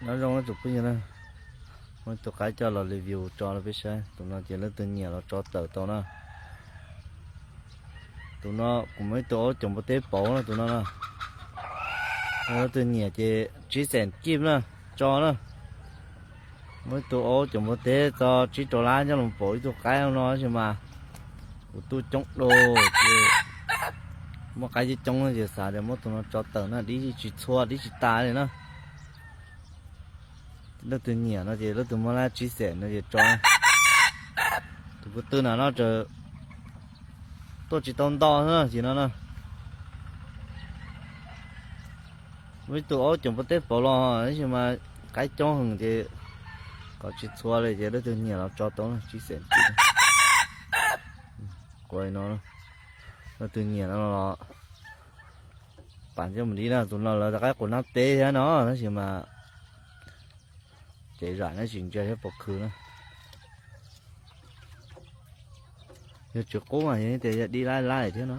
Nyob zoo tus phooj ywg na, muaj ib tug qaib coj los review tso rau peb saib. Tus no ces leej twg nyiam los tso tawm tau na. Tus no kuv muaj ib tug aub cov npua teb pauv na, tus no na. Leej twg nyiam ces tsib xees kib na, tso na. Muaj ib tug aub cov npua teb txog tsib rau lab nyob los pauv ib tug qaib no tab sis mas kuv tuaj coob dua ces muaj qaib coob coob ces xav tias muab tus no tso tawm na, dib tsis txhua dib tsis tas li na. Leej twg nyiam no ces leej twg muaj lab tsib xees no ces tso. Tus ko tw na no tuaj tsis tau nto xwb ces no na. Muaj ib tug aub cov npua teb pauv los tab sis mas qaib coob heev ces kom tsis txhua li ces leej twg nyiam los tso tau na, tsib xees kib. Qua no, leej twg nyiam no los pam coj mus dib na. Tus no lawv rov qab quas nab teb thiab no tab sis mas cev zam neb tsis ntsia thiab pom khw na. Yog tsis qub mas yog tias yog dib lab lab thiab no.